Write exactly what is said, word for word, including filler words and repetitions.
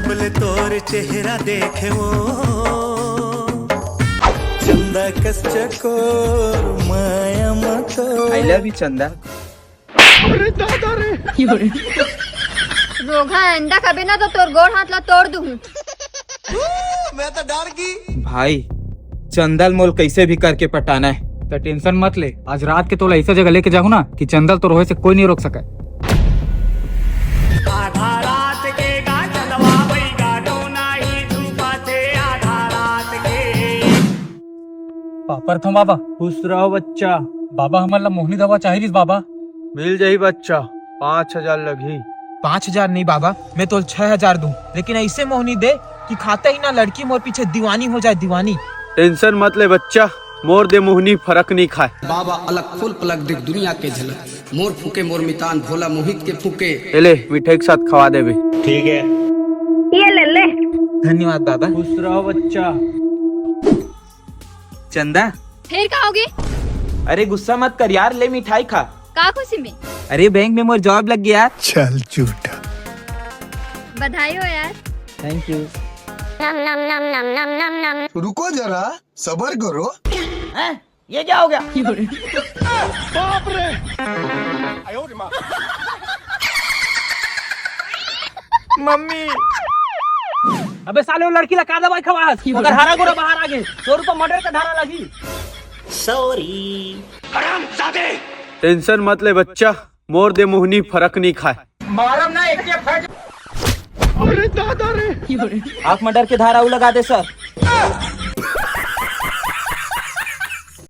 बोले तोर चेहरा देखे वो चंदा कस चकोर माया मतो। आई लव यू चंदा। रोगहा अंडा खाबे ना तो तोर गोड़ हाथ ला तोड़ दूहूं। मैं तो डर गई। भाई, चंदा ल मोल कैसे भी करके पटाना है। त टेंशन मत ले, आज रात के तोला ऐसा जगह लेके जाहूं ना कि चंदा ल तोर होए से कोई नहीं रोक सके। आधा रात के गा चंदवा बैगा डोना ही धूपा थे आधा रात के। पापर था बाबा। खुश रहो बच्चा। बाबा, हमन ला मोहनी दवा चाही रिस बाबा। मिल जाही बच्चा, पाँच हजार लगही। पाँच हजार नहीं बाबा, मैं तो छह हजार दूं, लेकिन ऐसे मोहनी दे कि खाते ही ना लड़की मोर पीछे दीवानी हो जाए, दीवानी। टेंशन मत ले बच्चा, मोर दे मोहनी फरक नहीं खाए। बाबा अलग फुल पलग देख दुनिया के झलक। मोर फूके मोर मितान भोला मोहित के फूके। ए ले, मिठाई के साथ खवा देबे। ठीक है। ये ले ले। धन्यवाद बाबा। खुश रहो बच्चा। चंदा, फिर का होगे? अरे गुस्सा मत कर यार, ले मिठाई खा। का खुशी में? अरे बैंक में मोर जॉब लग गया यार। चल झूठा। बधाई हो यार। Thank you. रुको जरा, सबर करो। ये क्या हो गया? मम्मी। अबे साले, वो लड़की ला का दवाई खवास? ओकर हरा गोरा बाहर आ गे। तोर ऊपर मर्डर का धारा लगी। सॉरी। टेंशन मत ले बच्चा, मोर दे मोहनी फरक नहीं खाए। आंख मर्डर के धारा उ लगा दे सर।